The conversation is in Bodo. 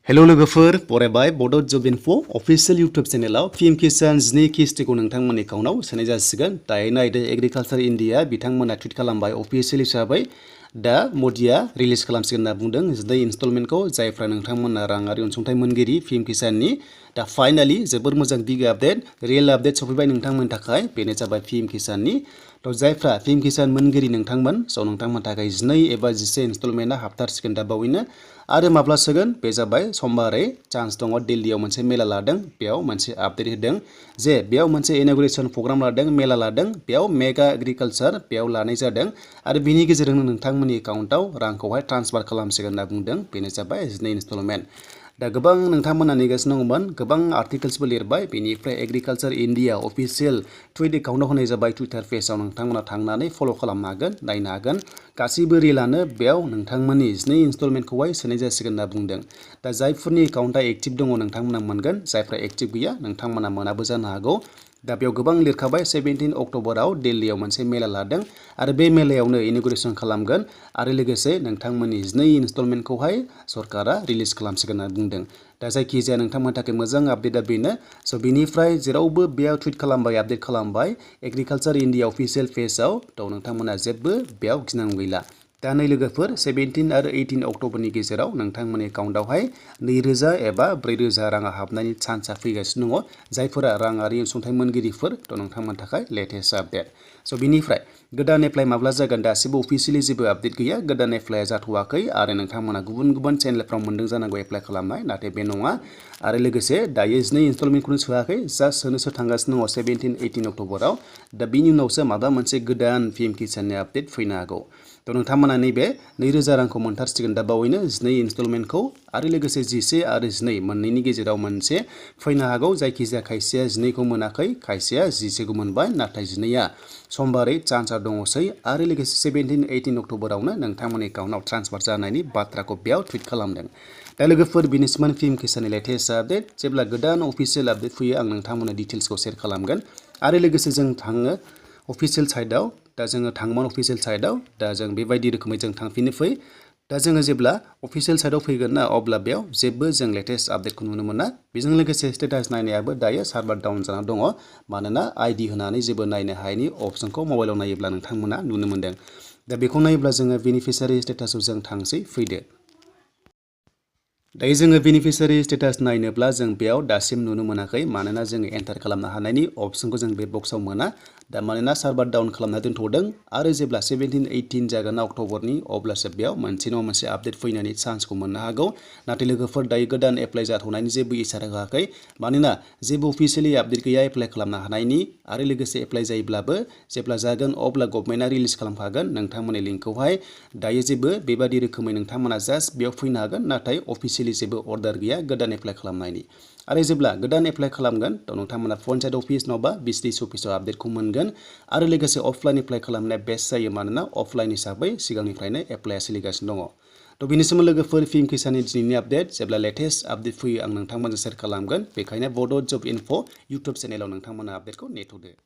हेलो लोगोफोर बरायबाय बड' जब इनफो अफिशियेल इउटुब चेनेलाव पीएम किसान जिनि किस्तिखौ नोंथांमोननि एकाउन्टाव सोनाय जासिगोन दायो नायदो एग्रिकालचार इन्डिया बिथांमोना टुइट खालामबाय अफिशियेल हिसाबै दा मदिया रिलिज खालामसिगोन होनना बुंदों जिनै इनस्टलमेन्टखौ जायफ्रा नोंथांमोना राङारि अनसुंथाइ मोनगिरि पीएम किसाननि दा फाइनालि जोबोर मोजां बिग आपडेट रियेल आपडेट सफैबाय नोंथांमोननि थाखाय बेनो जाबाय पीएम किसाननि थ' जायफ्रा पीएम किसान मोनगिरि नोंथांमोन स' नोंथांमोननि थाखाय 12 एबा 11 इनस्टलमेन्टआ हाबथारसिगोन दा बावैनो आरो माब्ला सोगोन बे जाबाय समबारै चान्स दङ दिल्लीयाव मोनसे मेला लादों बेयाव मोनसे आपडेट होदों जे बेयाव मोनसे इनॉग्रेशन प्रग्राम लादों मेला लादों बेयाव मेगा एग्रिकालचार बेयाव लानाय जादों आरो बिनि गेजेरजों नोंथांमोननि एकाउन्टाव रांखौहाय ट्रान्सफार खालामसिगोन होनना बुंदों बेनो जाबाय 12 इनस्टलमेन्ट दा गोबां नोंथांमोना नेगासिनो दंमोन गोबां आर्टिकल्सबो लिरबाय बेनिफ्राय एग्रिकालचार इन्डिया अफिशियेल टुइट एकाउन्टाव होनाय जाबाय टुइटार पेजाव नोंथांमोना थांनानै फल' खालामनो हागोन नायनो हागोन गासैबो रिलानो बेयाव नोंथांमोननि 12 इनस्टलमेन्टखौहाय सोनाय जासिगोन होनना बुंदों दा जायफोरनि एकाउन्टआ एक्टिभ दङ नोंथांमोना मोनगोन जायफ्रा एक्टिभ गैया नोंथांमोना मोनाबो जानो हागौ दा बेयाव गोबां लिरखाबाय 17 अक्ट'बराव दिल्लीयाव मोनसे मेला लादों आरो बे मेलायावनो इनॉग्रेशन खालामगोन आरो लोगोसे नोंथांमोननि 12 इनस्टलमेन्टखौहाय सरकारा रिलिज खालामसिगोन होनना बुंदों दा जायखिजाया नोंथांमोननि थाखाय मोजां आपडेटआ बेनो स' बिनिफ्राय जेरावबो बेयाव टुइट खालामबाय आपडेट खालामबाय एग्रिकालचार इन्डिया अफिशियेल पेजाव थ' नोंथांमोना जेबो बेयाव गिनांगौ गैला दा नै लोगोफोर 17 आरो 18 अक्ट'बरनि गेजेराव नोंथांमोननि एकाउन्टावहाय 2000 एबा 4000 राङा हाबनायनि चान्सआ फैगासिनो दङ जायफोरा राङारि अनसुंथाइ मोनगिरिफोर थ' नोंथांमोननि थाखाय लेटेस्ट आपडेट स' बिनिफ्राय गोदान एप्लाइ माब्ला जागोन दासिमबो अफिशियेलि जेबो आपडेट गैया गोदान एप्लाइआ जाथ'वाखै आरो नोंथांमोना गुबुन गुबुन चेनेलफ्राव मोन्दों जानांगौ एप्लाइ खालामनाय नाथाय बे नङा आरो लोगोसे दायो 12 इनस्टलमेन्टखौनो सोआखै जास्ट सोनोसो थांगासिनो दङ 17 18 अक्ट'बराव दा बिनि उनावसो माबा मोनसे गोदान पीएम किसाननि आपडेट फैनो हागौ थ' नोंथांमोना नैबे 2000 रांखौ मोनथारसिगोन दा बावैनो 12 इनस्टलमेन्टखौ आरो लोगोसे 11 आरो 12 मोननैनि गेजेराव मोनसे फैनो हागौ जायखिजाया खायसेया 12खौ मोनाखै खायसेया 11खौ मोनबाय नाथाय 12आ समबारै चान्सआ दङसै आरो लोगोसे 17 18 अक्ट'बरावनो नोंथांमोननि एकाउन्टाव ट्रान्सफार जानायनि बाथ्राखौ बेयाव टुइट खालामदों दा लोगोफोर बिनिसिमान पीएम किसाननि लेटेस्ट आपडेट जेब्ला गोदान अफिशियेल आपडेट फैयो आं नोंथांमोननो डिटेल्सखौ शेयार खालामगोन आरो लोगोसे जों थाङो अफिशियेल साइटआव दा जोङो थाङोमोन अफिशियेल साइटआव दा जों बेबायदि रोखोमै जों थांफिनो फै दा जोङो जेब्ला अफिशियेल साइटआव फैगोन ना अब्ला बेयाव जेबो जों लेटेस्ट आपडेटखौ नुनो मोना बेजों लोगोसे स्टेटास नायनायाबो दायो सार्भार डाउन जाना दङ मानोना आईडी होनानै जेबो नायनो हायैनि अप्शनखौ मबाइलाव नायोब्ला नोंथांमोना नुनो मोनदों दा बेखौ नायोब्ला जोङो बेनिफिशियारि स्टेटासआव जों थांसै फैदो दायो जोङो बेनिफिशियारि स्टेटास नायनोब्ला जों बेयाव दासिम नुनो मोनाखै मानोना जोङो एन्टार खालामनो हानायनि अप्शनखौ जों बे बक्सआव मोना दा मानोना सार्भार डाउन खालामना दोनथ'दों आरो जेब्ला 17 18 जागोन अक्ट'बरनि अब्लासो बेयाव मोनसे नङा मोनसे आपडेट फैनायनि चान्सखौ मोननो हागौ नाथाय लोगोफोर दायो गोदान एप्लाइ जाथ'नायनि जेबो इसारा होआखै मानोना जेबो अफिशियेलि आपडेट गैया एप्लाइ खालामनो हानायनि आरो लोगोसे एप्लाइ जायोब्लाबो जेब्ला जागोन अब्ला गभर्नमेन्टआ रिलिज खालामखागोन नोंथांमोननि लिंकखौहाय दायो जेबो बेबादि रोखोमै नोंथांमोना जास्ट बेयाव फैनो हागोन नाथाय अफिशियेलि जेबो अर्डार गैया गोदान एप्लाइ खालामनायनि आरो जेब्ला गोदान एप्लाइ खालामगोन थ' नोंथांमोना पन्चायत अफिस नङाबा भिलेज अफिसाव आपडेटखौ मोनगोन आरो लोगोसे अफलाइन एप्लाइ खालामनाया बेस्ट जायो मानोना अफलाइन हिसाबै सिगांनिफ्रायनो एप्लाइआ सोलिगासिनो दङ थ' बिनि सोमोन्दै लोगोफोर पीएम किसाननि दिनैनि आपडेट जेब्ला लेटेस्ट आपडेट फैयो आं नोंथांमोनजों शेयार खालामगोन बेखायनो बड' जब इनफो इउटुब चेनेलाव नोंथांमोना आपडेटखौ नेथ'दो